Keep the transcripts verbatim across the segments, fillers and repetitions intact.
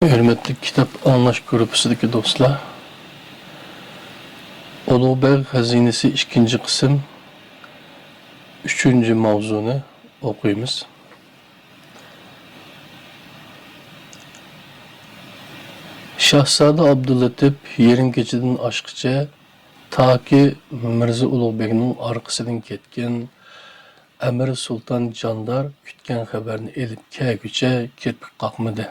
ھۆرمەتلىك كىتاب ئاڭلاش گۇرۇپپىسىدىكى دوستلار، ئۇلۇغبەگ خەزىنىسى ئىككىنچى قىسىم، ئۈچىنچى ماۋزۇنى ئوقۇيمىز. شاھزادە ئابدۇللېتىپ يېرىم كېچىدىن ئاشقىچە تاكى مىرزا ئۇلۇغبېگنىڭ ئارقىسىدىن كەتكەن ئەمىر سۇلتان جاندار كۈتكەن خەۋەرنى ئېلىپ كەلگۈچە كىرپىك قاقمىدى.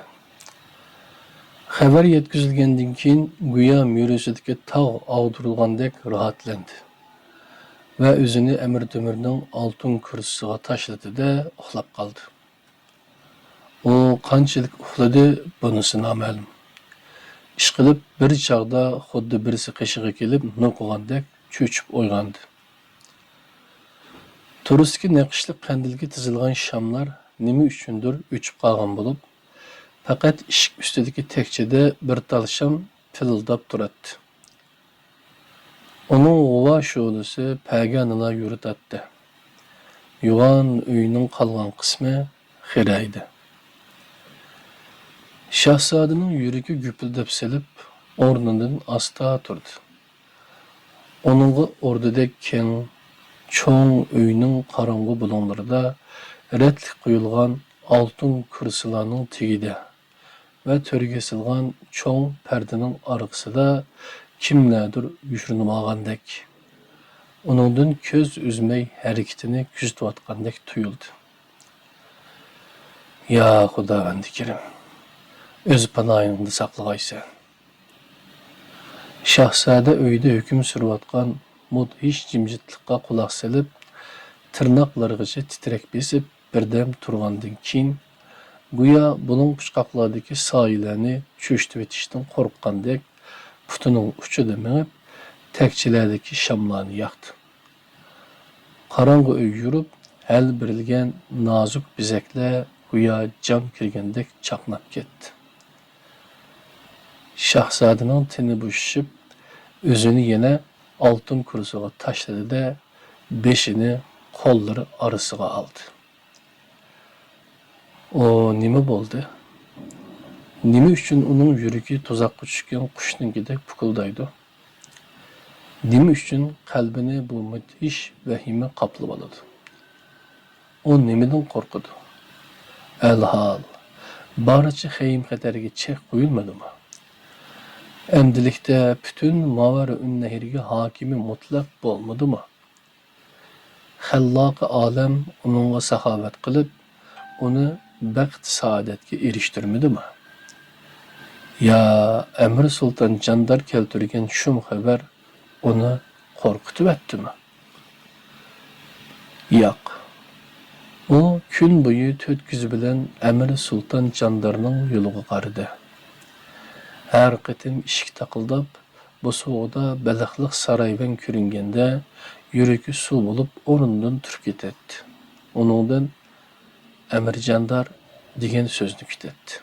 خەۋەر يەتكۈزۈلگەندىن كېيىن، گويا مۈرىسىدىكى تاغ ئاغدۇرۇلغاندەك راھەتلەندى ۋە ئۆزىنى ئەمىر تۆمۈرنىڭ ئالتۇن كۇرسىسىغا تاشلىدى-دە، ئۇخلاپ قالدى. ئۇ قانچىلىك ئۇخلىدى، بۇنىسى نامەلۇم. ئىشقىلىپ، بىر چاغدا خۇددى بىرسى قېشىغا كېلىپ نوقۇغاندەك چۆچۈپ ئويغاندى. تورۇستىكى نەقىشلىك قەندىلگە تىزىلغان شاملار نېمە ئۈچۈندۇر ئۆچۈپ قالغان بولۇپ، پەقەت ئىشىك ئۈستىدىكى تەكچىدە بىر تال شام پىلىلداپ تۇراتتى. ئۇنىڭ غۇۋا شولىسى پەگانىلا يورۇتاتتى. يوغان ئۆينىڭ قالغان قىسمى خىرە ئىدى. شاھزادىنىڭ يۈرىكى گۈپۈلدەپ سېلىپ، ئورنىدىن ئاستا تۇردى. ئۇنىڭغا ئوردىدەك كەڭ، چوڭ ئۆينىڭ قاراڭغۇ بۇلۇڭلىرىدا رەتلىك قويۇلغان ئالتۇن كۇرسىلارنىڭ تېگىدە ۋە تۆرگە ئېسىلغان چوڭ پەردىنىڭ ئارقىسىدا كىملەردۇر يوشۇرۇنۇۋالغاندەك، ئۇنىڭدىن كۆز ئۈزمەي ھەرىكىتىنى كۆزىتىۋاتقاندەك تۇيۇلدى. يا خۇداۋەندى كېرىم، ئۆز پاناھىڭدا ساقلىغايسەن. شاھزادە ئۆيدە ھۆكۈم سۈرۈۋاتقان مۇدھىش جىمجىتلىققا قۇلاق سېلىپ، تىرناقلىرىغىچە تىترەك بېسىپ، بىردەم تۇرغاندىن كېيىن، گويا بۇلۇڭ-پۇچقاقلاردىكى سايىلەرنى چۆچۈتۈۋېتىشتىن قورققاندەك، پۇتىنىڭ ئۇچىدا مېڭىپ، تەكچىلەردىكى شاملارنى ياقتى. قاراڭغۇ ئۆي يورۇپ، ھەل بېرىلگەن نازۇك بېزەكلەر گويا جان كىرگەندەك چاقناپ كەتتى. شاھزادىنىڭ تېنى بوشىشىپ، ئۆزىنى يەنە ئالتۇن كۇرسىغا تاشلىدى-دە، بېشىنى قوللىرى ئارىسىغا ئالدى. ئۇ نېمە بولدى؟ نېمە ئۈچۈن ئۇنىڭ يۈرىكى تۇزاققا چۈشكەن قۇشنىڭكىدەك پۇكۇلدايدۇ؟ نېمە ئۈچۈن قەلبىنى بۇ مۇدھىش ۋەھىمە قاپلىۋالىدۇ؟ ئۇ نېمىدىن قورقىدۇ؟ ئەلھال، بارچە خېيىم-خەتەرگە چەك قويۇلمىدىمۇ؟ ئەمدىلىكتە پۈتۈن ماۋەرىئۇننەھرگە ھاكىمى مۇتلەق بولمىدىمۇ؟ خەللاقى ئالەم ئۇنىڭغا ساخاۋەت قىلىپ، ئۇنى بەخت-سائادەتكە ئېرىشتۈرمىدىمۇ؟ يا ئەمىر سۇلتان جاندار كەلتۈرگەن شۇم خەۋەر ئۇنى قورقۇتۇۋەتتىمۇ؟ ياق. ئۇ كۈن بويى تۆت كۆزى بىلەن ئەمىر سۇلتان جاندارنىڭ يولىغا قارىدى. ھەر قېتىم ئىشىك تاقىلداپ، بوسۇغىدا بېلىقلىق سارايۋەن كۆرۈنگەندە، يۈرىكى سۇ بولۇپ ئورنىدىن تۇرۇپ كېتەتتى. ئۇنىڭدىن «ئەمىر جاندار» دېگەن سۆزنى كۈتەتتى.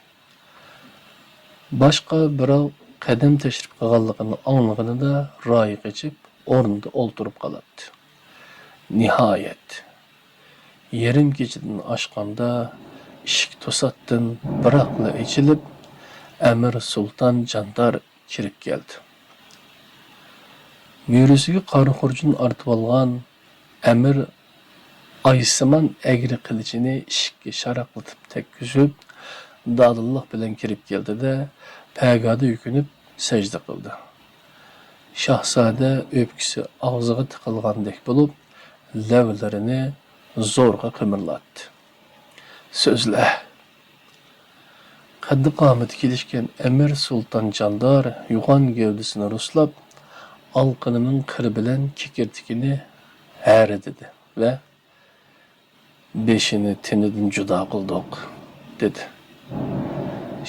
باشقا بىراۋ قەدەم تەشرىپ قىلغانلىقىنى ئاڭلىغىنىدا رايى قېچىپ، ئورنىدا ئولتۇرۇپ قالاتتى. نىھايەت، يېرىم كېچىدىن ئاشقاندا ئىشىك توساتتىن بىراقلا ئېچىلىپ، ئەمىر سۇلتان جاندار كىرىپ كەلدى. مۈرىسىگە قارا خۇرجۇن ئارتىۋالغان ئەمىر ئايسىمان ئەگرى قىلىچىنى ئىشىككە شاراقلىتىپ تەگكۈزۈپ، دادىللىق بىلەن كىرىپ كەلدى-دە، پەگادە يۈكۈنۈپ سەجدە قىلدى. شاھزادە ئۆپكىسى ئاغزىغا تىقىلغاندەك بولۇپ، لەۋلىرىنى زورغا قىمىرلاتتى. سۆزلە! قەددى-قامىتى كېلىشكەن ئەمىر سۇلتان جاندار يوغان گەۋدىسىنى رۇسلاپ، ئالىقىنىنىڭ قىرى بىلەن كېكىرتىكىنى ھەرىدىدى ۋە «بېشىنى تېنىدىن جۇدا قىلدۇق» دېدى.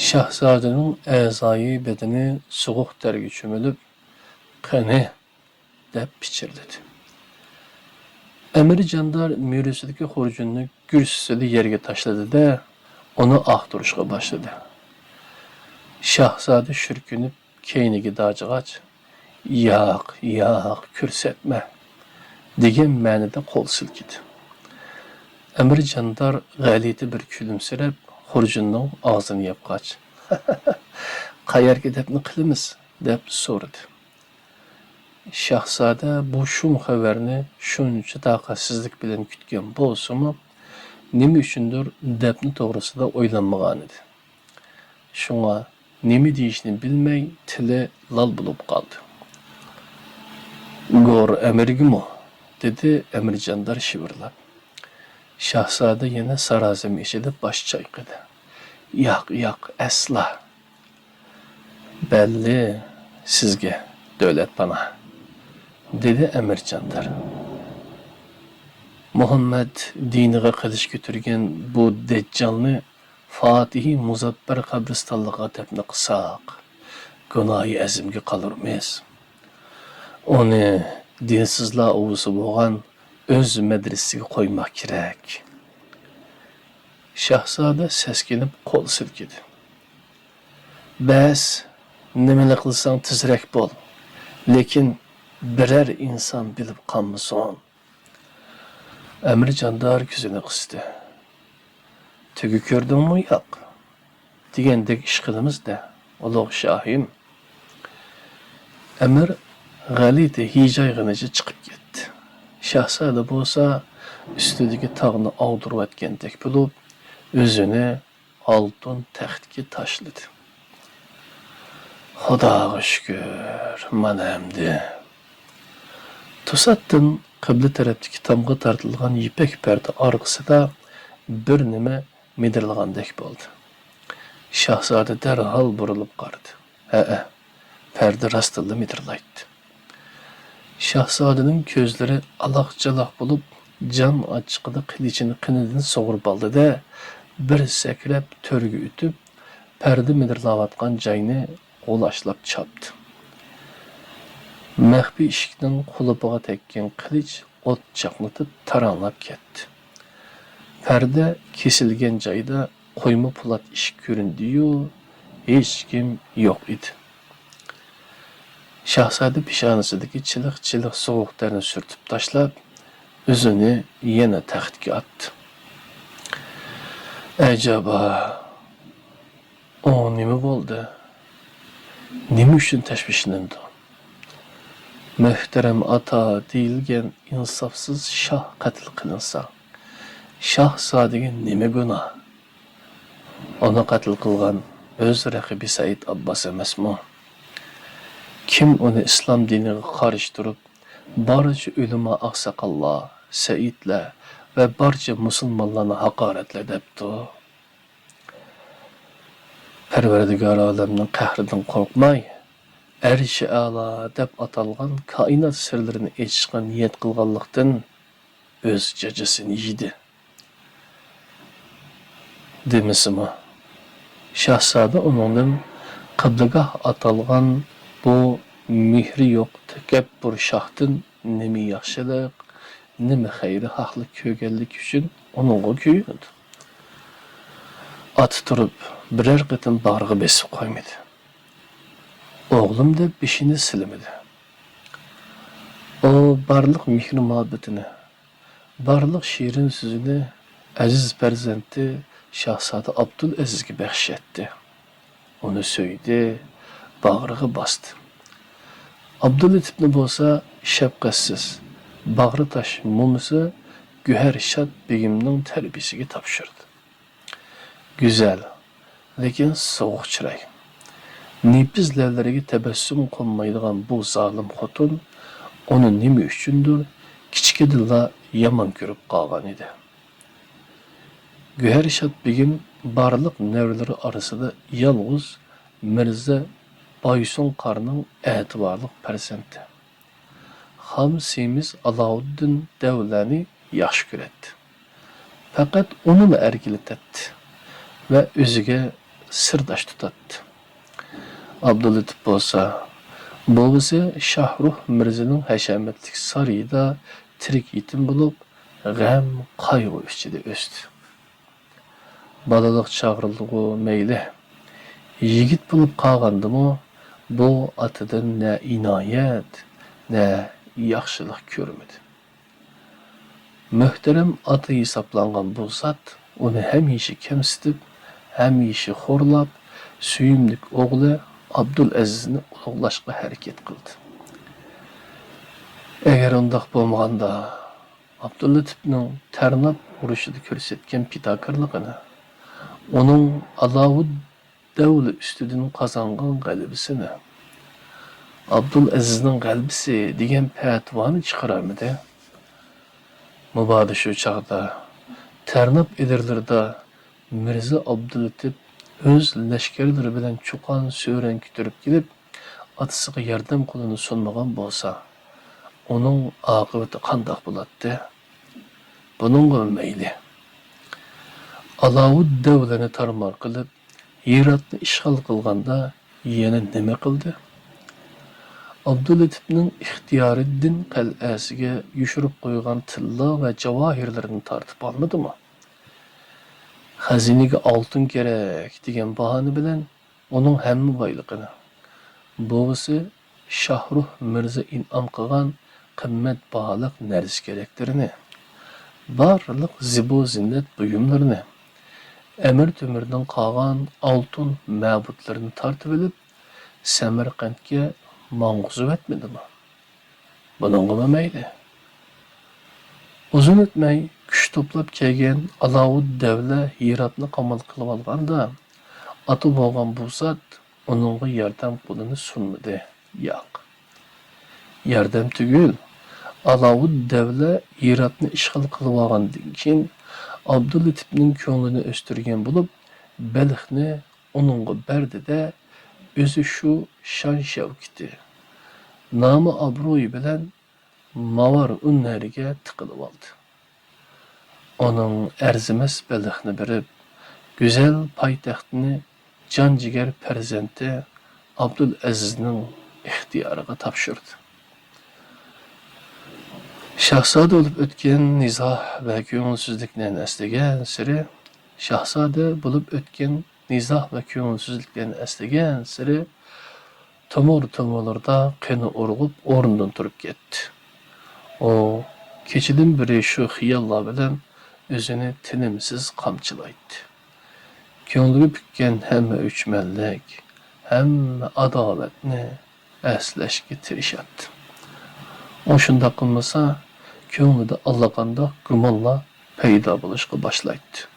شاھزادىنىڭ ئەزايى بەدىنى سوغۇق تەرگە چۆمۈلۈپ، «قېنى؟» دەپ پىچىرلىدى. ئەمىر جاندار مۈرىسىدىكى خۇرجۇننى گۈرسىسىدە يەرگە تاشلىدى-دە، ئۇنى ئاختۇرۇشقا باشلىدى. شاھزادە شۈركۈنۈپ كەينىگە داجىغاچ، «ياق، ياق، كۆرسەتمە» دېگەن مەنىدە قول سىلكىدى. ئەمىر جاندار غەلىتە بىر كۈلۈمسىرەپ، خۇرجۇننىڭ ئاغزىنى ياپقاچ، «قەيەرگە دەپنە قىلىمىز؟» دەپ سورىدى. شاھزادە بۇ شۇم خەۋەرنى شۇنچە تاقەتسىزلىك بىلەن كۈتكەن بولسىمۇ، نېمە ئۈچۈندۇر دەپنە توغرىسىدا ئويلانمىغانىدى. شۇڭا نېمە دېيىشنى بىلمەي، تىلى لال بولۇپ قالدى. «گور ئەمىرگىمۇ؟» دېدى ئەمىرجاندار شىۋىرلاپ. شاھزادە يەنە سارازىم ئىچىدە باش چايقىدى. «ياق، ياق، ئەسلا.» «بەللى سىزگە، دۆلەتپانا»، دېدى ئەمىرجاندار. «مۇھەممەد دىنىغا قىلىچ كۆتۈرگەن بۇ دەججالنى فاتىھى مۇزەپپەر قەبرىستانلىقىغا دەپنە قىلساق، گۇناھى ئەزىمگە قالۇرمىز. ئۇنى دىنسىزلار ئۇۋىسى بولغان ئۆز مەدرىسىگە قويماق كېرەك.» شاھزادە سەسكىنىپ قول سىلكىدى. «بەس، نېمىلا قىلساڭ تېزرەك بول، لېكىن بىرەر ئىنسان بىلىپ قالمىسۇن.» ئەمىرجاندار كۆزىنى قىستى. «تۆگە كۆردۈڭمۇ ياق؟ دېگەندەك ئىش قىلىمىز-دە، ئۇلۇغ شاھىم.» ئەمىر غەلىتە ھىجايغىنىچە چىقىپ كەتتى. شاھزادە بولسا ئۈستىدىكى تاغنى ئاغدۇرۇۋەتكەندەك بولۇپ، ئۆزىنى ئالتۇن تەختكە تاشلىدى. «خۇداغا شۈكۈر، مانا ئەمدى.» توساتتىن قىبلە تەرەپتىكى تامغا تارتىلغان يىپەك پەردە ئارقىسىدا بىر نېمە مىدىرلىغاندەك بولدى. شاھزادە دەرھال بۇرۇلۇپ قارىدى. ھەئە، پەردە راستتىنلا مىدىرلايتتى. شاھزادىنىڭ كۆزلىرى ئالاق-چالاق بولۇپ، جان ئاچچىقىدا قىلىچىنى قېنىدىن سۇغۇرۇپ ئالدى-دە، بىر سەكرەپ تۆرگە ئۆتۈپ، پەردە مىدىرلاۋاتقان جاينى غۇلاشلاپ چاپتى. مەخپىي ئىشىكنىڭ قۇلۇپىغا تەگكەن قىلىچ ئوت چاقنىتىپ تاراڭلاپ كەتتى. پەردە كېسىلگەن جايدا قويما پولات ئىشىك كۆرۈندى-يۇ، ھېچكىم يوق ئىدى. شاھزادە پېشانىسىدىكى چىلىق-چىلىق سوغۇق تەرنى سۈرتۈپ تاشلاپ، ئۆزىنى يەنە تەختكە ئاتتى. ئەجەبا، ئۇ نېمە بولدى؟ نېمە ئۈچۈن تەشۋىشلىنىدۇ؟ مۆھتەرەم ئاتا دېيىلگەن ئىنسافسىز شاھ قەتل قىلىنسا، شاھزادىگە نېمە گۇناھ؟ ئۇنى قەتل قىلغان ئۆز رەقىبى سەئىد ئابباس ئەمەسمۇ؟ كىم ئۇنى ئىسلام دىنىغا قارشى تۇرۇپ، بارچە ئۆلىما ئاقساقاللار، سەئىدلەر ۋە بارچە مۇسۇلمانلارنى ھاقارەتلە دەپتۇ؟ پەرۋەردىگار ئالەمنىڭ قەھرىدىن قورقماي، ئەرشى ئەلا دەپ ئاتالغان كائىنات سىرلىرىنى ئېچىشقا نىيەت قىلغانلىقتىن، ئۆز جاجىسىنى يېدى. دېمىسىمۇ، شاھزادە ئۇنىڭدىن قىبلىگاھ ئاتالغان بۇ مېھرى يوق تەكەببۇر شاھتىن نېمە ياخشىلىق، نېمە خەيرىخاھلىق كۆرگەنلىكى ئۈچۈن ئۇنىڭغا كۆيۈنىدۇ. ئاتا تۇرۇپ بىرەر قېتىم باغرىغا بېسىپ قويمىدى. «ئوغلۇم» دەپ بېشىنى سىلىمىدى. ئۇ بارلىق مېھرى-مۇھەببىتىنى، بارلىق شېرىن سۆزىنى ئەزىز پەرزەنتى شاھزادە ئابدۇلئەزىزگە بەخش ئەتتى. ئۇنى سۆيدى، باغرىغا باستى. ئابدۇللېتىپنى بولسا شەپقەتسىز، باغرى تاش مومىسى گۆھەرشاد بېگىمنىڭ تەربىيىسىگە تاپشۇردى. گۈزەل، لېكىن سوغۇق چىراي، نېپىز لەۋلىرىگە تەبەسسۇم قونمايدىغان بۇ زالىم خوتۇن ئۇنى نېمە ئۈچۈندۇر كىچىكىدىنلا يامان كۆرۈپ قالغانىدى. گۆھەرشاد بېگىم بارلىق نەۋرىلىرى ئارىسىدا يالغۇز مىرزا بايسۇنقارنىڭ ئەتىۋارلىق پەرزەنتى. خام سېمىز ئالاۋۇددىن دەۋلەنى ياخشى كۆرەتتى. پەقەت ئۇنىلا ئەركىلىتەتتى ۋە ئۆزىگە سىرداش تۇتاتتى. ئابدۇللېتىپ بولسا، بوۋىسى شاھرۇھ مىرزىنىڭ ھەشەمەتلىك سارىيىدا تىرىك يېتىم بولۇپ، غەم-قايغۇ ئىچىدە ئۆستى. بالىلىق چاغلىرىغۇ مەيلى، يىگىت بولۇپ قالغاندىمۇ بۇ ئاتىدىن نە ئىنايەت، نە ياخشىلىق كۆرمىدى. مۆھتەرەم ئاتا ھېسابلانغان بۇ زات ئۇنى ھەمىشە كەمسىتىپ، ھەمىشە خورلاپ، سۆيۈملۈك ئوغلى ئابدۇلئەزىزنى ئۇلۇغلاشقا ھەرىكەت قىلدى. ئەگەر ئۇنداق بولمىغاندا، ئابدۇللېتىپنىڭ تەرناپ ئۇرۇشىدا كۆرسەتكەن پىداكارلىقىنى، ئۇنىڭ ئالاۋۇددەۋلە ئۈستىدىن قازانغان غەلىبىسىنى، ئابدۇلئەزىزنىڭ غەلىبىسى دېگەن پەتىۋانى چىقىرارمىدى؟ مۇبادا شۇ چاغدا تەرناپ ئېدىرلىرىدا مىرزا ئابدۇللېتىپ ئۆز لەشكەرلىرى بىلەن چۇقان-سۆرەڭ كۆتۈرۈپ كېلىپ، ئاتىسىغا ياردەم قولىنى سۇنمىغان بولسا، ئۇنىڭ ئاقىۋىتى قانداق بولاتتى؟ بۇنىڭغىمۇ مەيلى. ئالاۋۇددەۋلىنى تارمار قىلىپ، ھىراتنى ئىشغال قىلغاندا يەنە نېمە قىلدى؟ ئابدۇللېتىپنىڭ ئىختىيارىددىن قەلئەسىگە يوشۇرۇپ قويغان تىللا ۋە جاۋاھىرلىرىنى تارتىپ ئالمىدىمۇ؟ خەزىنىگە ئالتۇن كېرەك دېگەن باھانە بىلەن ئۇنىڭ ھەممە بايلىقىنى، بوۋىسى شاھرۇھ مىرزا ئىنئام قىلغان قىممەت باھالىق نەرسە-كېرەكلىرىنى، بارلىق زىبۇ-زىننەت بۇيۇملىرىنى، ئەمىر تۆمۈردىن قالغان ئالتۇن مەبۇدلىرىنى تارتىۋېلىپ، سەمەرقەنتكە ماڭغۇزۇۋەتمىدىمۇ؟ بۇنىڭغىمۇ مەيلى. ئۇزۇن ئۆتمەي، كۈچ توپلاپ كەلگەن ئالاۋۇددەۋلە ھىراتنى قامال قىلىۋالغاندا، ئاتا بولغان بۇ زات ئۇنىڭغا ياردەم قولىنى سۇنمىدى. ياق. ياردەم تۈگۈل، ئالاۋۇددەۋلە ھىراتنى ئىشغال قىلىۋالغاندىن كېيىن، ئابدۇللېتىپنىڭ كۆڭلىنى ئۆستۈرگەن بولۇپ، بەلخنى ئۇنىڭغا بەردى-دە، ئۆزى شۇ شان-شەۋكىتى، نامى-ئابرۇيى بىلەن ماۋار ئۈنھەرگە تىقىلىۋالدى. ئۇنىڭ ئەرزىمەس بەلخنى بېرىپ، گۈزەل پايتەختنى جان-جىگەر پەرزەنتى ئابدۇلئەزىزنىڭ ئىختىيارىغا تاپشۇردى. شاھزادە بولۇپ ئۆتكەن نىزا ۋە كۆڭۈلسىزلىكلەرنى ئەسلىگەنسېرى، شاھزادە بولۇپ ئۆتكەن نىزا ۋە كۆڭۈلسىزلىكلەرنى ئەسلىگەنسېرى، تومۇر-تومۇرلىرىدا قېنى ئۇرغۇپ، ئورنىدىن تۇرۇپ كەتتى. ئۇ كېچىدىن بېرى شۇ خىياللار بىلەن ئۆزىنى تىنىمسىز قامچىلايتتى. كۆڭلىگە پۈككەن ھەممە ئۆچمەنلىك، ھەممە ئاداۋەتنى ئەسلەشكە تىرىشاتتى. ئۇ شۇنداق قىلمىسا، كۆڭلىدە ئاللىقانداق گۇمانلار پەيدا بولۇشقا باشلايتتى.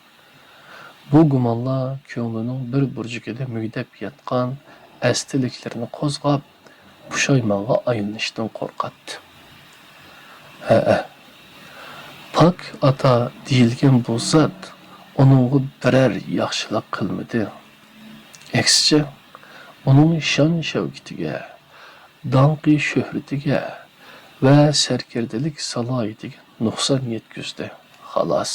بۇ گۇمانلار كۆڭلىنىڭ بىر بۇرجىكىدە مۈگدەپ ياتقان ئەستىلىكلىرىنى قوزغاپ، پۇشايمانغا ئايلىنىشتىن قورقاتتى. ھەئە، پاك ئاتا دېيىلگەن بۇ زات ئۇنىڭغا بىرەر ياخشىلىق قىلمىدى. ئەكسىچە، ئۇنىڭ شان-شەۋكىتىگە، داڭقى-شۆھرىتىگە ۋە سەركەردىلىك سالاھىيىتىگە نۇقسان يەتكۈزدى، خالاس.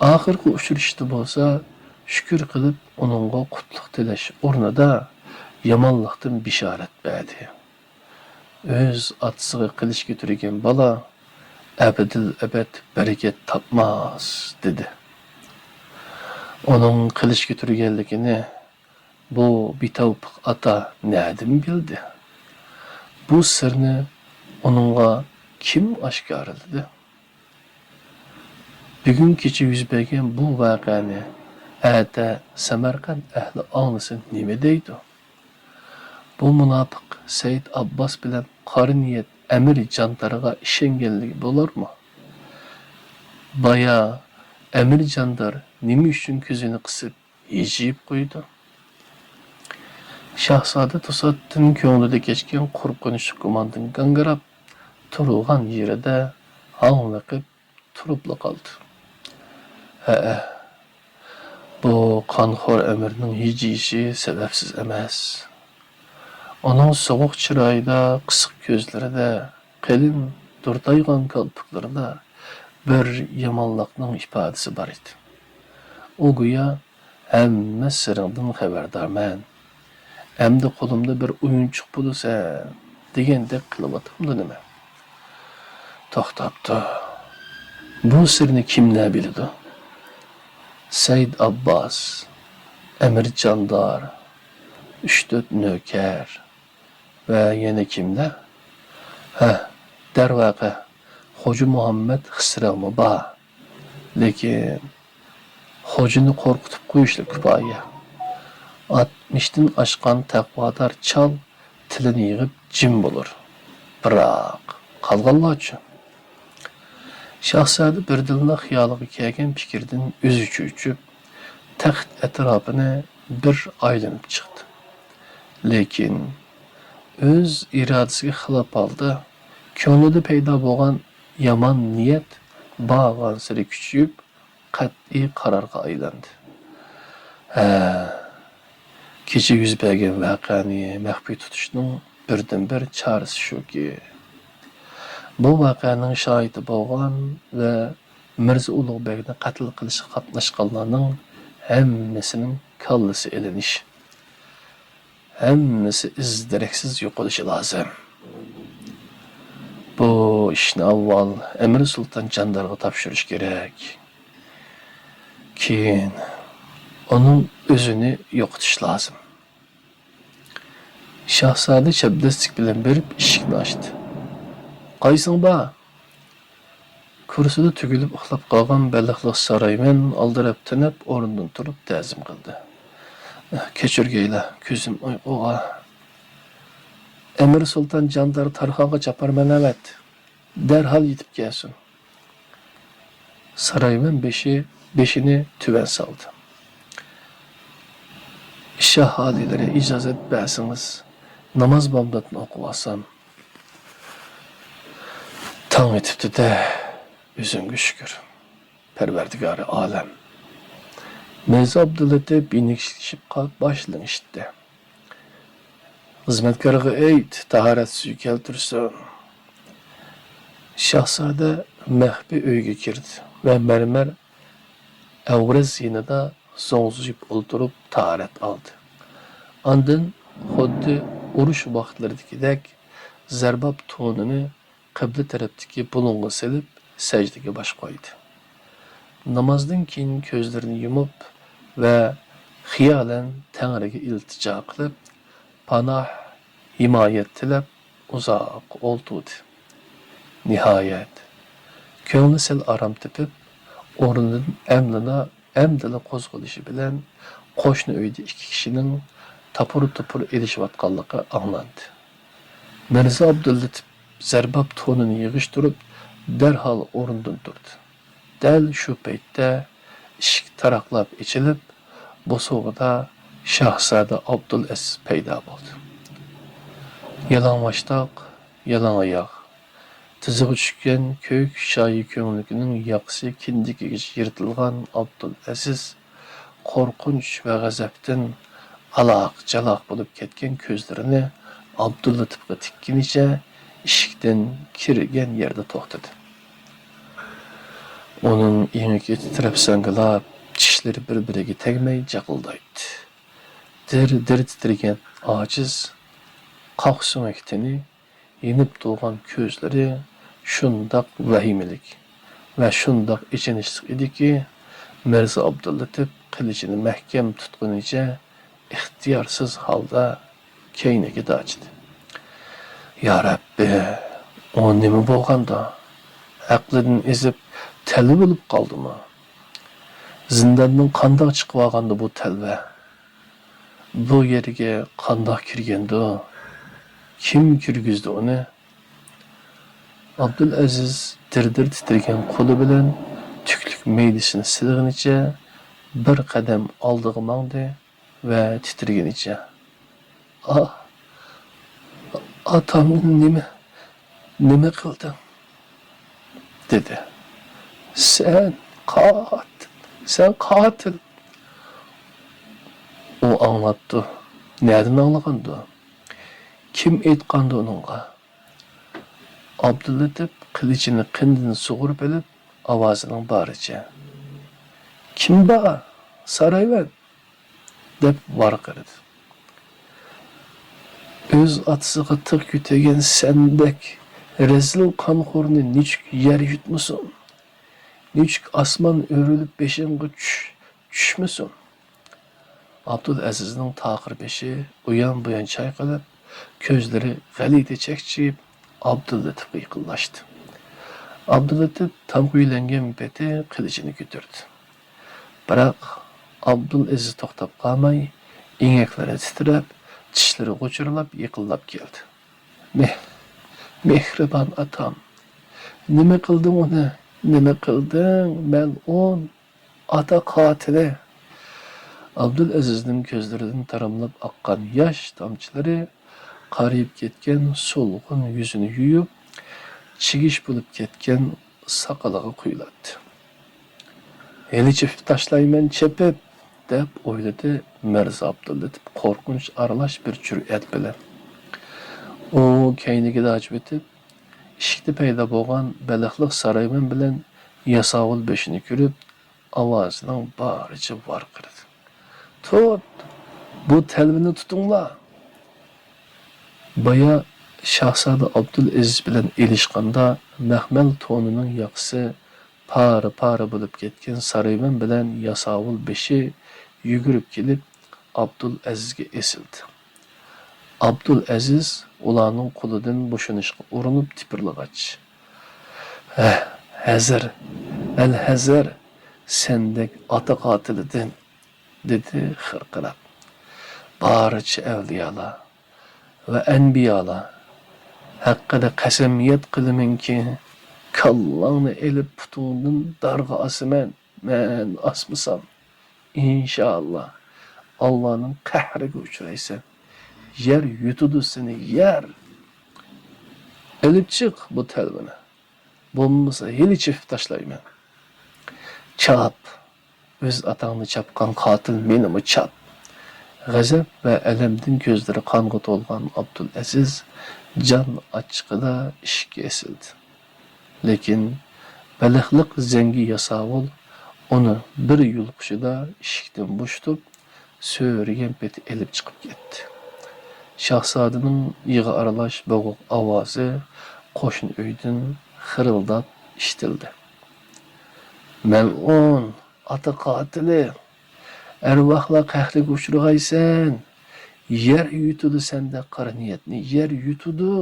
ئاخىرقى ئۇچرىشىشتا بولسا، شۈكۈر قىلىپ، ئۇنىڭغا قۇتلۇق تىلەش ئورنىدا يامانلىقتىن بېشارەت بەردى. ئۆز ئاتىسىغا قىلىچ كۆتۈرگەن بالا ئەبەدىل ئەبەد بەرىكەت تاپماس، دېدى. ئۇنىڭ قىلىچ كۆتۈرگەنلىكىنى بۇ بىتەۋپىق ئاتا نەدىن بىلدى؟ بۇ سىرنى ئۇنىڭغا كىم ئاشكارىلىدى؟ بۈگۈن كېچە يۈز بەرگەن بۇ ۋەقەنى ئەتە سەمەرقەنت ئەھلى ئاڭلىسا نېمە دەيدۇ؟ بۇ مۇناپىق سەئىد ئابباس بىلەن قارا نىيەت ئەمىر جاندارغا ئىشەنگەنلىكى بولارمۇ؟ بايا ئەمىر جاندار نېمە ئۈچۈن كۆزىنى قىسىپ ھىجىيىپ قويىدۇ؟ شاھزادە توساتتىن كۆڭلىدە كەچكەن قورقۇنچلۇق گۇماندىن گاڭگىراپ تۇرغان يېرىدە ھاڭۋېقىپ تۇرۇپلا قالدى. ھەئە، بۇ قانخور ئەمىرنىڭ ھىجىيىشى سەۋەبسىز ئەمەس. ئۇنىڭ سوغۇق چىرايىدا، قىسىق كۆزلىرىدە، قېلىن دۇرتايغان كالپۇكلىرىدا بىر يامانلىقنىڭ ئىپادىسى بار ئىدى. ئۇ گويا ھەممە سىرىڭدىن خەۋەردارمەن. ئەمدى قولۇمدا بىر ئويۇنچۇق بولىسەن دېگەندەك قىلىۋاتامدۇ نېمە؟ توختاپتۇ. بۇ سىرنى كىملەر بىلىدۇ؟ سەئىد ئابباس، ئەمىر جاندار، ئۈچ-تۆت نۆكەر، ۋە يەنە كىملەر؟ ھە، دەرۋەقە، خوجا مۇھەممەد خىسرەۋمۇ بار. لېكىن خوجىنى قورقۇتۇپ قويۇشلا كۇپايە. ئاتمىشتىن ئاشقان تەقۋادار چال تىلىنى يىغىپ جىم بولۇر. بىراق، قالغانلارچۇ؟ شاھزادە بىردىنلا خىيالىغا كەلگەن پىكىردىن ئۆزى چۆچۈپ، تەخت ئەتراپىنى بىر ئايلىنىپ چىقتى. لېكىن ئۆز ئىرادىسىگە خىلاپ ھالدا، كۆڭلىدە پەيدا بولغان يامان نىيەت بارغانسېرى كۈچىيىپ، قەتئىي قارارغا ئايلاندى. ھە، كېچە يۈز بەرگەن ۋەقەنى مەخپىي تۇتۇشنىڭ بىردىنبىر چارىسى شۇكى، بۇ ۋەقەنىڭ شاھىتى بولغان ۋە مىرزا ئۇلۇغ بەگنى قەتل قىلىشقا قاتناشقانلارنىڭ ھەممىسىنىڭ كاللىسى ئېلىنىش، ھەممىسى ئىز-دېرەكسىز يوقىلىشى لازىم. بۇ ئىشنى ئاۋۋال ئەمىر سۇلتان جاندارغا تاپشۇرۇش كېرەك. كېيىن ئۇنىڭ ئۆزىنى يوقىتىش لازىم. شاھزادە چەبدەسلىك بىلەن بېرىپ ئىشىكنى ئاچتى. قايسىڭ بار؟ كۇرسىدا تۈگۈلۈپ ئۇخلاپ قالغان بېلىقلىق سارايمەن ئالدىراپ تېنەپ ئورنىدىن تۇرۇپ تەزىم قىلدى. كەچۈرگەيلا، كۆزۈم ئۇيقۇغا. ئەمىر سۇلتان جاندار تارخانغا چاپارمەن ئەۋەت. دەرھال يېتىپ كەلسۇن. سارايمەن بېشى، بېشىنى تۆۋەن سالدى. شاھ ئالىيلىرى ئىجازەت بەرسىڭىز، ناماز بامداتنى ئوقۇۋالسام. تاڭ ئېتىپتۇ-دە، ئۆزۈڭگە شۈكۈر، پەرۋەردىگارى ئالەم. مىرزا ئابدۇللىتىپ يېنىكلىشىپ قاپ باش لىڭشىتتى. خىزمەتكارغا ئېيت، تاھارەت سۈيى كەلتۈرسۇن. شاھزادە مەخپىي ئۆيگە كىردى ۋە مەرمەر ئەۋرەز يېنىدا زوڭزىيىپ ئولتۇرۇپ تاھارەت ئالدى. ئاندىن خۇددى ئۇرۇش ۋاقىتلىرىدىكىدەك زەرباب تونىنى قىبلە تەرەپتىكى بۇلۇڭغا سېلىپ، سەجدىگە باش قويدى. نامازدىن كېيىن كۆزلىرىنى يۇمۇپ ۋە خىيالەن تەڭرىگە ئىلتىجا قىلىپ، پاناھ، ھىمايەت تىلەپ ئۇزاق ئولتۇردى. نىھايەت، كۆڭلى سەل ئارام تېپىپ، ئورنىدىن ئەمدىلا ئەمدىلا قوزغىلىشى بىلەن قوشنا ئۆيدە ئىككى كىشىنىڭ تاپۇر-تۇپۇر ئېلىشىۋاتقانلىقى ئاڭلاندى. مىرزا ئابدۇللىتىپ زەرباب تونىنى يىغىشتۇرۇپ، دەرھال ئورنىدىن تۇردى. دەل شۇ پەيتتە ئىشىك تاراقلاپ ئېچىلىپ، بوسۇغىدا شاھزادە ئابدۇلئەزىز پەيدا بولدى. يالىڭاچتاق، يالاڭ ئاياغ، تىزىغا چۈشكەن كۆك شايى كۆڭلىكىنىڭ ياقىسى كىندىكىگىچە يىرتىلغان ئابدۇلئەزىز قورقۇنچ ۋە غەزەپتىن ئالاق-چالاق بولۇپ كەتكەن كۆزلىرىنى ئابدۇللىتىپقا تىككىنىچە ئىشىكتىن كىرگەن يەردە توختىدى. ئۇنىڭ يېڭىكى تىترەپ ساڭگىلاپ، چىشلىرى بىر-بىرىگە تەگمەي جاقىلدايتتى. دىر-دىر تىترىگەن ئاجىز، قاق سۆڭەك تېنى يېنىپ تۇرغان كۆزلىرى شۇنداق ۋەھىمىلىك ۋە شۇنداق ئېچىنىشلىق ئىدىكى، مىرزا ئابدۇللىتىپ قىلىچىنى مەھكەم تۇتقىنىچە ئىختىيارسىز ھالدا كەينىگە داچىدى. يا رەببى، ئۇ نېمە بولغاندۇ؟ ئەقلىدىن ئېزىپ، تەلۋە بولۇپ قالدىمۇ؟ زىنداندىن قانداق چىقىۋالغاندۇ بۇ تەلۋە؟ بۇ يەرگە قانداق كىرگەندۇ؟ كىم كىرگۈزدى ئۇنى؟ ئابدۇلئەزىز دىر-دىر تىترىگەن قولى بىلەن تۈكلۈك مەيدىسىنى سىلىغىنىچە بىر قەدەم ئالدىغا ماڭدى ۋە تىترىگىنىچە، «ئا، ئاتامنى نېمە، نېمە قىلدىڭ؟» دېدى. «سەن قاتىل، سەن قاتىل!» ئۇ ئاڭلاپتۇ. نەدىن ئاڭلىغاندۇ؟ كىم ئېيتقاندۇ ئۇنىڭغا؟ ئابدۇللىتىپ قىلىچىنى قېنىدىن سۇغۇرۇپ ئېلىپ، ئاۋازىنىڭ بارىچە، «كىم بار؟ سارايۋەن!» دەپ ۋارقىرىدى. «ئۆز ئاتىسىغا تىغ كۆتۈرگەن سەندەك رەزىل قانخورنى نېچۈك يەر يۇتمىسۇن؟ نېچۈك ئاسمان ئۆرۈلۈپ بېشىڭغا چۈش-، چۈشمىسۇن؟» ئابدۇلئەزىزنىڭ تاقىر بېشى ئۇيان-بۇيان چايقىلىپ، كۆزلىرى غەلىتە چەكچىيىپ، ئابدۇللىتىپقا يېقىنلاشتى. ئابدۇللىتىپ تامغا يۆلەنگەن پېتى قىلىچىنى كۆتۈردى. بىراق، ئابدۇلئەزىز توختاپ قالماي، ئېڭەكلىرى تىترەپ، چىشلىرى غۇچۇرلاپ يېقىنلاپ كەلدى. مېھ-، مېھرىبان ئاتام، نېمە قىلدىڭ ئۇنى؟ نېمە قىلدىڭ، مەلئۇن ئاتا قاتىلى؟ ئابدۇلئەزىزنىڭ كۆزلىرىدىن تاراملاپ ئاققان ياش تامچىلىرى قارىيىپ كەتكەن سولغۇن يۈزىنى يۇيۇپ، چىگىش بولۇپ كەتكەن ساقىلىغا قۇيۇلاتتى. ھېلى چېپىپ تاشلايمەن، چېپىپ، دەپ ئويلىدى مىرزا ئابدۇللېتىپ قورقۇنچ ئارىلاش بىر جۈرئەت بىلەن. ئۇ كەينىگە داجىۋېتىپ، ئىشىكتە پەيدا بولغان بەلخلىق سارايۋەن بىلەن ياساۋۇل بېشىنى كۆرۈپ، ئاۋازىنىڭ بارىچە ۋارقىرىدى. تۇت! بۇ تەلۋىنى تۇتۇڭلار! بايا شاھزادە ئابدۇلئەزىز بىلەن ئېلىشقاندا، مەخمەل تونىنىڭ ياقىسى پارە-پارە بولۇپ كەتكەن سارايۋەن بىلەن ياساۋۇل بېشى يۈگۈرۈپ كېلىپ، ئابدۇلئەزىزگە ئېسىلدى. ئابدۇلئەزىز ئۇلارنىڭ قولىدىن بوشىنىشقا ئۇرۇنۇپ تىپىرلىغاچ، ھە، ھەزەر، ئەل ھەزەر، سەندەك ئاتا قاتىلىدىن، دېدى خىرقىراپ. بارچە ئەۋلىيالار ۋە ئەنبىيالار ھەققىدە قەسەمياد قىلىمەنكى، كاللاڭنى ئېلىپ پۇتۇڭدىن دارغا ئاسىمەن، مەن ئاسمىسام، ئىنشائاللا، ئاللانىڭ قەھرىگە ئۇچرايسەن. يەر يۇتىدۇ سېنى، يەر! ئېلىپ چىق بۇ تەلۋىنى. بولمىسا ھېلى چېپىپ تاشلايمەن. چاپ! ئۆز ئاتاڭنى چاپقان قاتىل مېنىمۇ چاپ! غەزەپ ۋە ئەلەمدىن كۆزلىرى قانغا تولغان ئابدۇلئەزىز جان ئاچچىقىدا ئىشىككە ئېسىلدى. لېكىن بەلخلىق زەڭگى ياساۋۇل ئۇنى بىر يۇلقۇشىدا ئىشىكتىن بوشىتىپ، سۆرىگەن پېتى ئېلىپ چىقىپ كەتتى. شاھزادىنىڭ يىغا ئارىلاش بوغۇق ئاۋازى قوشنا ئۆيدىن خىرىلداپ ئىشىتىلدى. مەلئۇن، ئاتا قاتىلى! ئەرۋاھلار قەھرىگە ئۇچرىغايسەن! يەر يۇتىدۇ سەندەك قارا نىيەتنى، يەر يۇتىدۇ!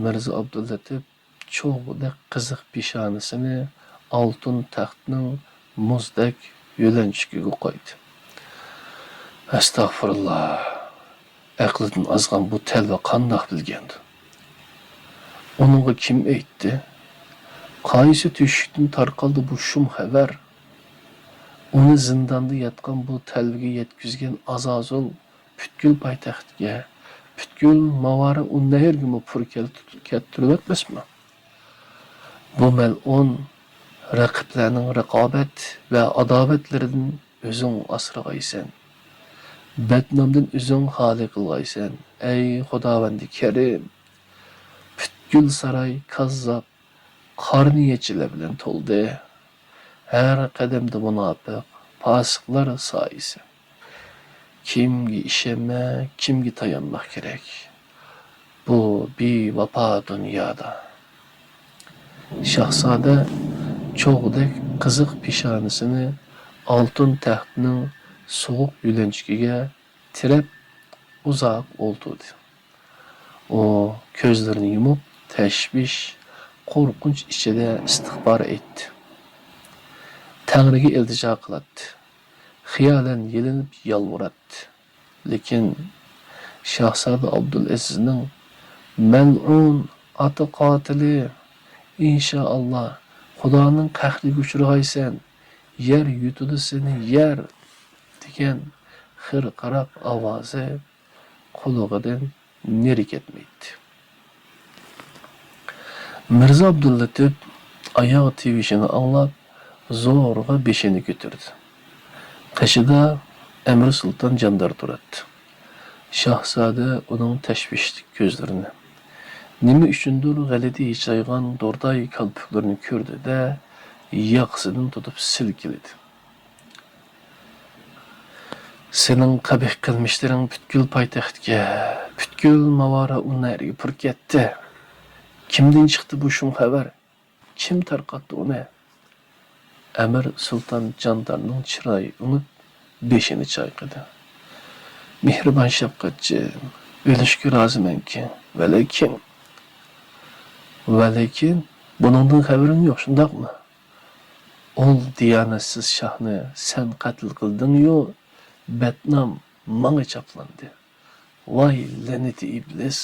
مىرزا ئابدۇللېتىپ چوغدەك قىزىق پېشانىسىنى ئالتۇن تەختنىڭ مۇزدەك يۆلەنچۈكىگە قويدى. ئەستەغپۇرۇللا، ئەقلىدىن ئازغان بۇ تەلۋە قانداق بىلگەندۇ؟ ئۇنىڭغا كىم ئېيتتى؟ قايسى تۆشۈكتىن تارقالدى بۇ شۇم خەۋەر؟ ئۇنى زىنداندا ياتقان بۇ تەلۋىگە يەتكۈزگەن ئازازىل پۈتكۈل پايتەختكە، پۈتكۈل ماۋارا ئۇننەھرگىمۇ پۇر كەلتۈرۈۋەتمەسمۇ؟ بۇ مەلئۇن رەقىبلەرنىڭ رىقابەت ۋە ئاداۋەتلىرىدىن ئۆزۈڭ ئاسرىغايسەن. بەتنامدىن ئۆزۈڭ خالىي قىلغايسەن، ئەي خۇداۋەندى كەرىم! پۈتكۈل ساراي كاززاپ، قارا نىيەتچىلەر بىلەن تولدى. ھەر قەدەمدە مۇناپىق، پاسىقلار سايىسى. كىمگە ئىشەنمەك، كىمگە تايانماق كېرەك؟ بۇ بىۋاپا دۇنيادا. شاھزادە چوغدەك قىزىق پېشانىسىنى ئالتۇن تەختنىڭ سوغۇق يۆلەنچۈكىگە تىرەپ ئۇزاق ئولتۇردى. ئۇ كۆزلىرىنى يۇمۇپ، تەشۋىش، قورقۇنچ ئىچىدە ئىستىغپار ئېيتتى. تەڭرىگە ئىلتىجا قىلاتتى. خىيالەن يېلىنىپ يالۋۇراتتى. لېكىن شاھزادە ئابدۇلئەزىزنىڭ «مەلئۇن، ئاتا قاتىلى، ئىنشائاللا، خۇدانىڭ قەھرىگە ئۇچرىغايسەن، يەر يۇتىدۇ سېنى، يەر!» دېگەن خىرقىراق ئاۋازى قۇلىقىدىن نېرى كەتمەيتتى. مىرزا ئابدۇللېتىپ ئاياغ تىۋىشىنى ئاڭلاپ، زورىغا بېشىنى كۆتۈردى. قېشىدا ئەمىر سۇلتان جاندار تۇراتتى. شاھزادە ئۇنىڭ تەشۋىشلىك كۆزلىرىنى، نېمە ئۈچۈندۇر غەلىتە ھىجايغان دۇرداي كالپۇكلىرىنى كۆردى-دە، ياقىسىدىن تۇتۇپ سىلكىلىدى. سېنىڭ قەبىھ قىلمىشلىرىڭ پۈتكۈل پايتەختكە، پۈتكۈل ماۋارا ئۇننەھرگە پۇر كەتتى. كىمدىن چىقتى بۇ شۇم خەۋەر؟ كىم تارقاتتى ئۇنى؟ ئەمىر سۇلتان جاندارنىڭ چىرايى ئۆڭۈپ، بېشىنى چايقىدى. مېھرىبان شەپقەتچى، ئۆلۈشكە رازىمەنكى، ۋەلەكىن، ۋەلەكىن بۇنىڭدىن خەۋىرىڭ يوق، شۇنداقمۇ؟ ئۇل دىيانەتسىز شاھنى سەن قەتل قىلدىڭ-يۇ، بەتنام ماڭا چاپلاندى. ۋاي لەنىتى ئىبلىس!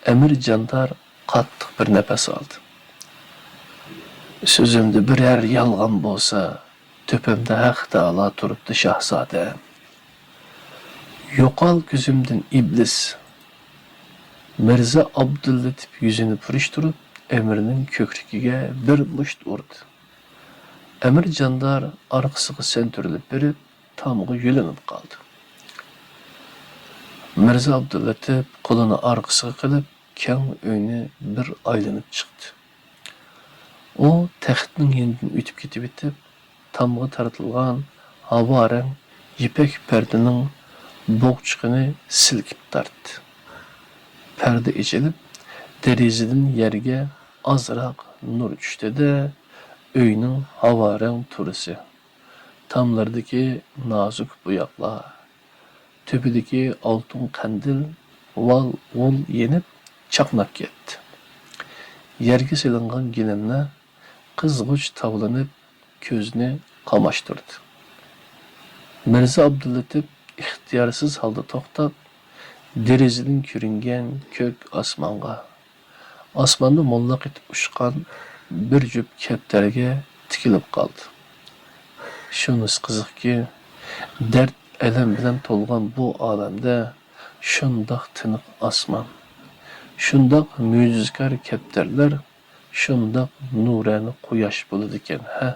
ئەمىر جاندار قاتتىق بىر نەپەس ئالدى. سۆزۈمدە بىرەر يالغان بولسا، تۆپەمدە ھەق تائالا تۇرۇپتۇ، شاھزادەم. يوقال كۆزۈمدىن، ئىبلىس! مىرزا ئابدۇللېتىپ يۈزىنى پۈرۈشتۈرۈپ، ئەمىرنىڭ كۆكرىكىگە بىر مۇشت ئۇردى. ئەمىر جاندار ئارقىسىغا سەنتۈرۈلۈپ بېرىپ، تامغا يۆلىنىپ قالدى. مىرزا ئابدۇللېتىپ قولىنى ئارقىسىغا قىلىپ، كەڭ ئۆينى بىر ئايلىنىپ چىقتى. ئۇ تەختنىڭ يېنىدىن ئۆتۈپ كېتىۋېتىپ، تامغا تارتىلغان ھاۋا رەڭ يىپەك پەردىنىڭ بوغچىقىنى سىلكىپ تارتتى. پەردە ئېچىلىپ، دېرىزىدىن يەرگە ئازراق نۇر چۈشتى-دە، ئۆينىڭ ھاۋا رەڭ تۇرىسى، تاملىرىدىكى نازۇك بوياقلار، تۆپىدىكى ئالتۇن قەندىل ۋال-ۋۇل يېنىپ چاقناپ كەتتى. يەرگە سېلىنغان گىلەملەر قىزغۇچ تاۋلىنىپ كۆزنى قاماشتۇردى. مىرزا ئابدۇللېتىپ ئىختىيارسىز ھالدا توختاپ، دېرىزىدىن كۆرۈنگەن كۆك ئاسمانغا، ئاسماندا موللاق ئېتىپ ئۇچقان بىر جۈپ كەپتەرگە تىكىلىپ قالدى. شۇنىسى قىزىقكى، دەرد-ئەلەم بىلەن تولغان بۇ ئالەمدە شۇنداق تىنىق ئاسمان، شۇنداق مۆجىزىكار كەپتەرلەر، شۇنداق نۇرانە قۇياش بولىدىكەن ھە!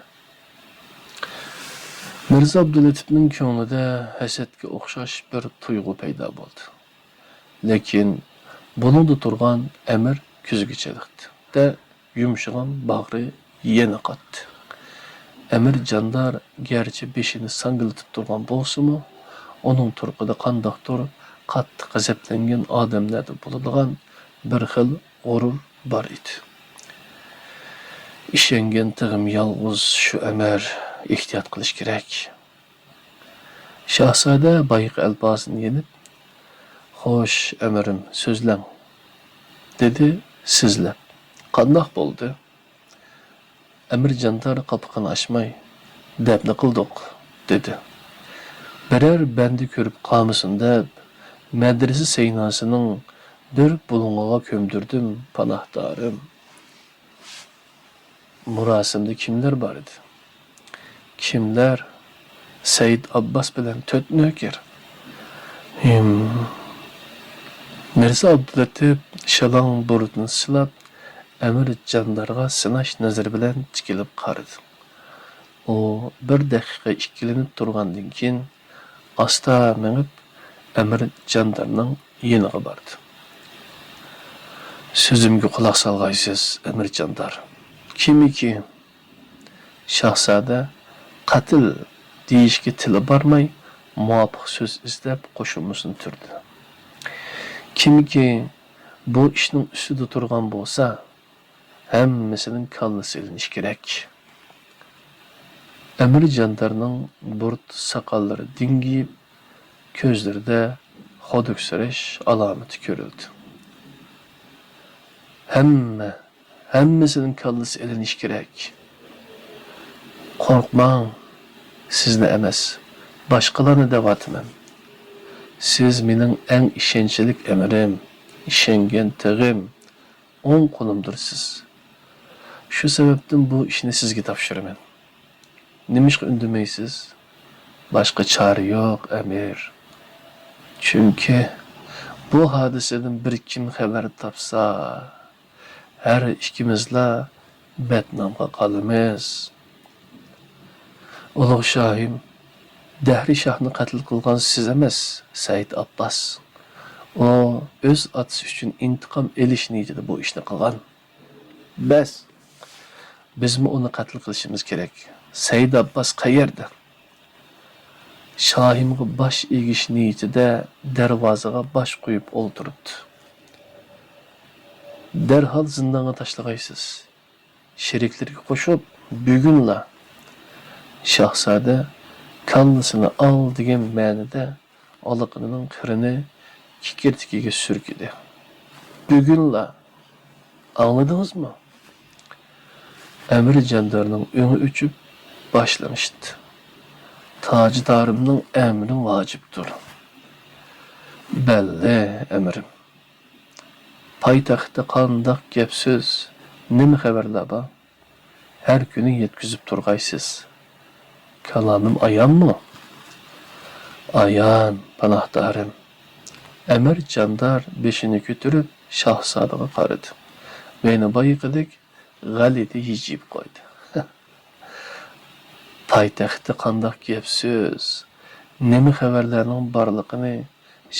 مىرزا ئابدۇللېتىپنىڭ كۆڭلىدە ھەسەتكە ئوخشاش بىر تۇيغۇ پەيدا بولدى. لېكىن بۇلۇڭدا تۇرغان ئەمىر كۆزىگە چېلىقتى-دە، يۇمشىغان باغرى يەنە قاتتى. ئەمىر جاندار گەرچە بېشىنى ساڭگىلىتىپ تۇرغان بولسىمۇ، ئۇنىڭ تۇرقىدا قانداقتۇر قاتتىق غەزەپلەنگەن ئادەملەردە بولىدىغان بىر خىل غۇرۇر بار ئىدى. ئىشەنگەن تېغىم يالغۇز شۇ ئەمىر، ئېھتىيات قىلىش كېرەك. شاھزادە بايىقى ئەلپازىنى يېنىپ، «خوش، ئەمىرىم، سۆزلەڭ» دېدى سىزلەپ. «قانداق بولدى؟» ئەمىر جاندار قاپىقىنى ئاچماي، «دەپنە قىلدۇق» دېدى. «بىرەر بەندە كۆرۈپ قالمىسۇن دەپ، مەدرىسە سەيناسىنىڭ بىر بۇلۇڭىغا كۆمدۈردۈم، پاناھدارىم. مۇراسىمدا كىملەر بار ئىدى؟» «كىملەر؟» «سەئىد ئابباس بىلەن تۆت نۆكەر.» «ھىم.» مىرزا ئابدۇللېتىپ شالاڭ بۇرۇتىنى سىلاپ، ئەمىر جاندارغا سىناش نەزىرى بىلەن تىكىلىپ قارىدى. ئۇ بىر دەقىقە ئىككىلىنىپ تۇرغاندىن كېيىن، ئاستا مېڭىپ، ئەمىر جاندارنىڭ يېنىغا باردى. «سۆزۈمگە قۇلاق سالغايسىز، ئەمىر جاندار.» «كىمكى؟» شاھزادە «قەتل» دېيىشكە تىلى بارماي، مۇۋاپىق سۆز ئىزدەپ قوشۇمىسىنى تۈردى. «كىمكى بۇ ئىشنىڭ ئۈستىدە تۇرغان بولسا، ھەممىسىنىڭ كاللىسى ئېلىنىشى كېرەك.» ئەمىر جاندارنىڭ بۇرۇت ساقاللىرى دىڭگىيىپ، كۆزلىرىدە خۇدۈكسىرەش ئالامىتى كۆرۈلدى. «ھەممە، ھەممىسىنىڭ كاللىسى ئېلىنىشى كېرەك. قورقماڭ، سىزنى ئەمەس، باشقىلارنى دەۋاتىمەن. سىز مېنىڭ ئەڭ ئىشەنچلىك ئەمىرىم، ئىشەنگەن تېغىم، ئوڭ قولۇمدۇرسىز. شۇ سەۋەبتىن بۇ ئىشنى سىزگە تاپشۇرىمەن.» «نېمىشقا ئۈندىمەيسىز؟» «باشقا چارە يوق، ئەمىر. چۈنكى بۇ ھادىسىدىن بىر كىم خەۋەر تاپسا، ھەر ئىككىمىزلا بەتنامغا قالىمىز. ئۇلۇغ شاھىم، دەھرىي شاھنى قەتل قىلغان سىز ئەمەس، سەئىد ئابباس. ئۇ ئۆز ئاتىسى ئۈچۈن ئىنتىقام ئېلىش نىيىتىدە بۇ ئىشنى قىلغان.» «بەس، بىزمۇ ئۇنى قەتل قىلىشىمىز كېرەك. سەئىد ئابباس قەيەردە؟» «شاھىمغا باش ئېگىش نىيىتىدە دەرۋازىغا باش قويۇپ ئولتۇرۇپتۇ.» «دەرھال زىندانغا تاشلىغايسىز. شېرىكلىرىگە قوشۇپ، بۈگۈنلا.» شاھزادە «كاللىسىنى ئال» دېگەن مەنىدە ئالىقىنىنىڭ قىرىنى كېكىرتىكىگە سۈركىدى. «بۈگۈنلا! ئاڭلىدىڭىزمۇ؟» ئەمىر جاندارنىڭ ئۆڭى ئۆچۈپ، باشى لىڭشىتتى. تاجدارىمنىڭ ئەمرى ۋاجىپتۇر. بەللى، ئەمىرىم. پايتەختتە قانداق گەپ-سۆز، نېمە خەۋەرلەر بار؟ ھەر كۈنى يەتكۈزۈپ تۇرغايسىز. كالامىم ئايانمۇ؟ ئايان، پاناھدارىم. ئەمىر جاندار بېشىنى كۆتۈرۈپ شاھزادىغا قارىدى. يەنە بايىقىدەك غەلىتە ھىجىيىپ قويدى. پايتەختتە قانداق گەپ-سۆز، نېمە خەۋەرلەرنىڭ بارلىقىنى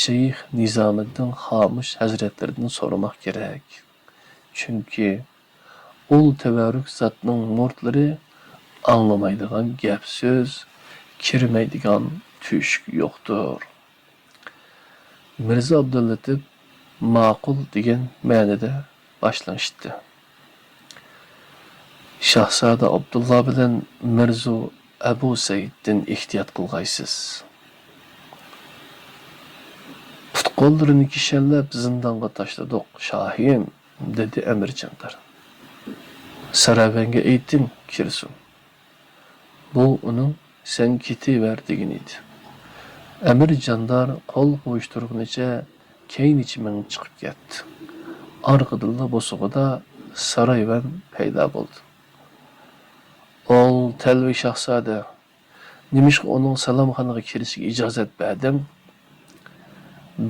شەيخ نىزامىددىن خامۇش ھەزرەتلىرىدىن سورىماق كېرەك. چۈنكى ئۇل تەۋەررۈك زاتنىڭ مۇرىتلىرى ئاڭلىمايدىغان گەپ-سۆز، كىرمەيدىغان تۆشۈك يوقتۇر. مىرزا ئابدۇللىتىپ ماقۇل دېگەن مەنىدە باش لىڭشىتتى. شاھزادە ئابدۇللا بىلەن مىرزا ئەبۇ سەئىدتىن ئېھتىيات قىلغايسىز. پۇت-قوللىرىنى كىشەنلەپ زىندانغا تاشلىدۇق، شاھىم، دېدى ئەمىر جاندار. سارايۋەنگە ئېيتىڭ، كىرسۇن. بۇ ئۇنىڭ «سەن كېتىۋەر» دېگىنى ئىدى. ئەمىر جاندار قول قوۋۇشتۇرغىنىچە كەينىچە مېڭىپ چىقىپ كەتتى. ئارقىدىنلا بوسۇغىدا سارايۋەن پەيدا بولدى. ئول تەلۋە شاھزادە، نېمىشقا ئۇنىڭ سالامخانىغا كىرىشىگە ئىجازەت بەردىڭ؟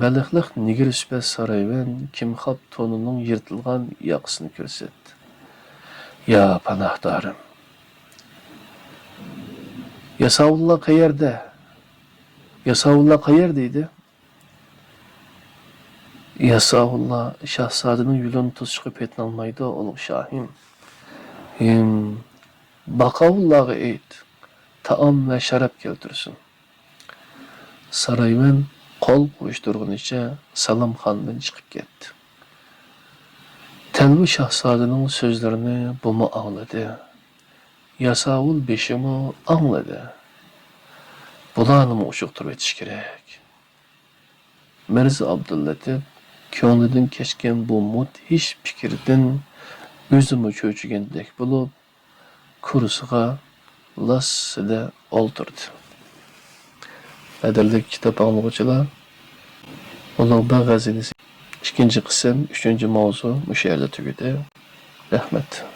بەلخلىق نېگىر سۈپەت سارايۋەن كىمخاپ تونىنىڭ يىرتىلغان ياقىسىنى كۆرسەتتى. يا پاناھدارىم! ياساۋۇللار قەيەردە؟ ياساۋۇللار قەيەردە ئىدى؟ ياساۋۇللار شاھزادىنىڭ يولىنى توسۇشقا پېتىنالمايدۇ، ئۇلۇغ شاھىم. ھىم، باقاۋۇللارغا ئېيت، تائام ۋە شاراب كەلتۈرسۇن. سارايۋەن قول قوۋۇشتۇرغىنىچە سالامخانىدىن چىقىپ كەتتى. تەلۋە شاھزادىنىڭ سۆزلىرىنى بۇمۇ ئاڭلىدى. ياساۋۇل بېشىمۇ ئاڭلىدى. بۇلارنىمۇ ئۇششۇقتۇرۇۋېتىش كېرەك. مىرزا ئابدۇللەتىپ كۆڭلىدىن كەچكەن بۇ مۇدھىش پىكىردىن ئۆزىمۇ چۆچۈگەندەك بولۇپ، كۇرسىغا لاسسىدە ئولتۇردى. قەدىرلىك كىتاب ئاڭلىغۇچىلار، ئۇلۇغبەگ غەزىنىسى ئىككىنچى قىسىم، ئۈچىنچى ماۋزۇ مۇشۇ يەردە تۈگىدى. رەھمەت.